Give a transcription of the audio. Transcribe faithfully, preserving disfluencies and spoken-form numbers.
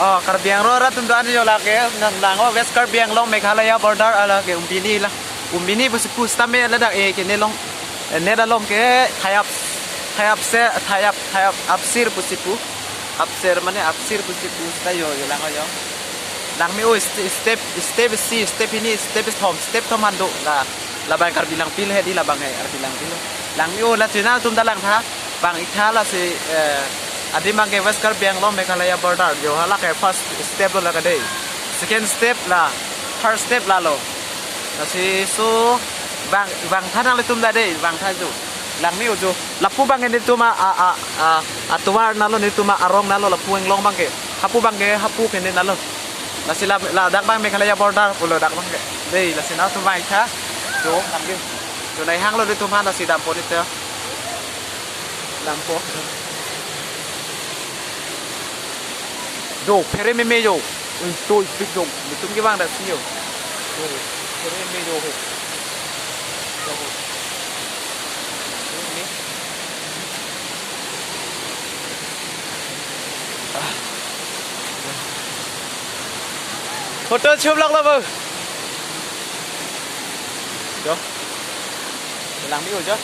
Oh, Karbi Anglong arat atum do-an jo lake, nang lang o West Karbi Anglong Meghalaya border alake Lumbini la. Lumbini pusi pu sitame ladak e kene along, eh, net along ke thai ap, thai apsir, thai ap, thai ap, apsir pusi pu. Apsir mane apsir pusi pu sita jo, jo lang o jo. Langme-o ste-, step, step isi, step hini, step kethom, step kethom an do la. Labang Karbi Langpi le hedi labang ke Karbi Langpi lo. Langme-o la channel atum ta langtha. Bang-iktha lasi, eh, adim abang ke West Karbi Anglong Meghalaya border jo, halake first step lo lake dei. Second step la, third step la lo. Lasi so bang, bangtha nanglitum ta dei, bangtha jo. Langme-o jo. Lapu abang ke netum a, a, a, a, atovar nalo, netum arong nalo, lapu inglong abang ke. Hapu abang ke, hapu ke ne nalo. Lasi la, ladak abang Meghalaya border pulo dak abang ke. Dei, lasi nangtum bang-iktha. Jo, langme. Jo nai hanglo netum aphan lasi dampo nite. Dampo. Jo, phere meme jo. Ui, toi pik jo. Netum kevang dak si jo. Jo, phere meme jo ho. Jo ho. Ini. Photo chom lak lo bo. Jo. Langme-o jo.